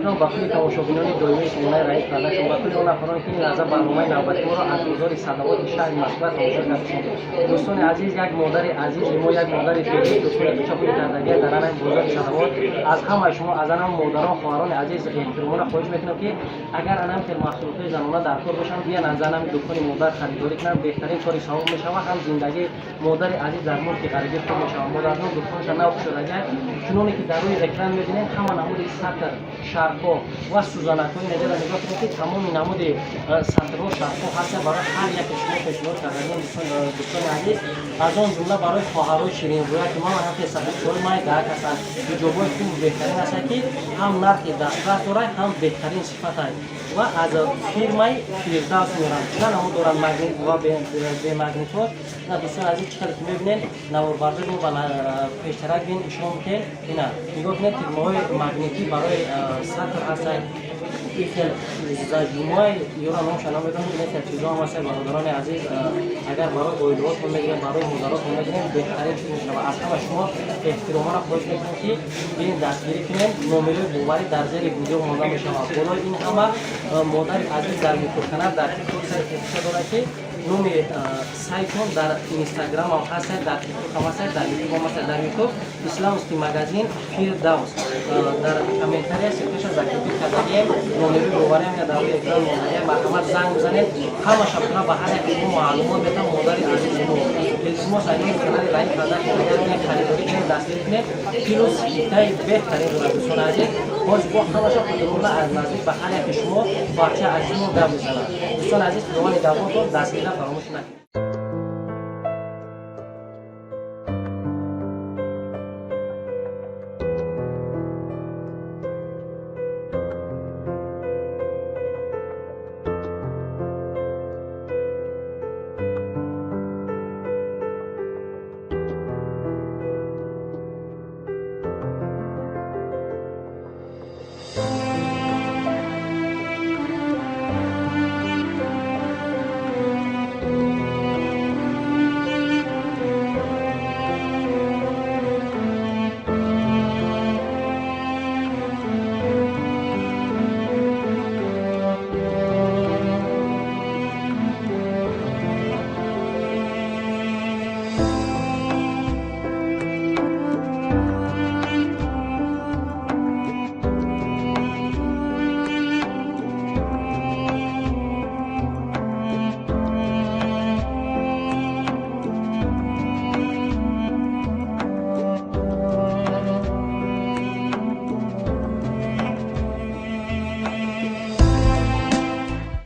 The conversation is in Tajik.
мекунам ба кулли тамошобинони доимии сомонаи Раим Продакшн, ба кулли он нафароне, ки ин лаҳза барномаи навбати моро аз бозори Садовоти шаҳри Москва тамошо кардед. Дӯстони азиз, як модари азизи мо, як модари феълӣ дӯстони кучапули кардагия дар ҳамин бозори Садовот. Аз ҳамаи шумо, аз анам модарон, хоҳарони азиз эҳтиромона хоҳиш мекунам, ки агар анам хел маҳсулотҳои занона дар кор бошанд, биён аз анами дукони модар харидорӣ кунанд. Беҳтарин кори савоб мешавад, ҳам зиндагии модари азиз дар мулки ғарибӣ хуб мешавад. Модарҷон дуконша нав кушодагия. Чуноне ки дар рӯи экран мебинем, ҳама намуди сатр, шарфҳо ва сӯзанакҳои наҷара нигоҳ кунед, ки тамоми намуди сатрҳо, шарфҳо ҳастанд, барои ҳар яке шумо пешниҳод кардагием. Дӯстони азиз, аз он ҷумла барои хоҳарои ширинрӯя, ки ман ҳам сафедчои майдаак ҳастанд, ҳиҷобҳои хубу беҳтарин ҳастанд, ки ҳам нархи дастрас дорад, ҳам беҳтарин сифат ва аз фирмаи Фирдавс меоранд. Чанд намуд доранд, магнит ва бемагнитҳо. На, дӯстони азиз, чӣ хеле ки мебинед, наворбардори мо ба пештарак бин, ишон бикен. Ина нигоҳ кунед, тирмаҳои магнитӣ барои сатр ҳастанд. Ин хел зажимҳои ёра номша намедонам, ин хел чизҳо ҳам ҳастанд. Бародарони азиз, агар барои оилаҳотон мегирем, барои модаротон мегирем, беҳтарин чиз мешавад. Аз ҳама шумо эҳтиромона хоҳиш мекунем, ки бинед, дастгирӣ кунем. Номерои боварӣ дар зери видео монда мешавад. Болои ин ҳама, модари азиз дар Ютуб канал, дар Тикток саҳифа дорад, ки номи сайтон дар Инстаграм ҳам ҳастад, дар Тикток ҳам ҳастад, дар Ютуб ҳам ҳастад. Дар Ютуб «Исламский магазин Фирдавс». Дар комментария ссылкаша закрепить кардагием. Номерои боварӣ ҳам дар рӯи экран мондагием. Марҳамат, занг бизанед, ҳама шабона ба ҳар яке шумо маълумот метам. Модари азизи мо, илтимос, айнои канали Раим Продакшн агар харидорӣ кунед, дастгирӣ кунед, плюс скидкаи беҳтарин дорад. Дӯстони азиз, боз бо ҳамаша подробно аз наздик ба ҳар яке шумо бача азизмо гап мезанад. Дӯстони азиз, худованди гавҳортон, дастгирӣ фаромӯш накунед.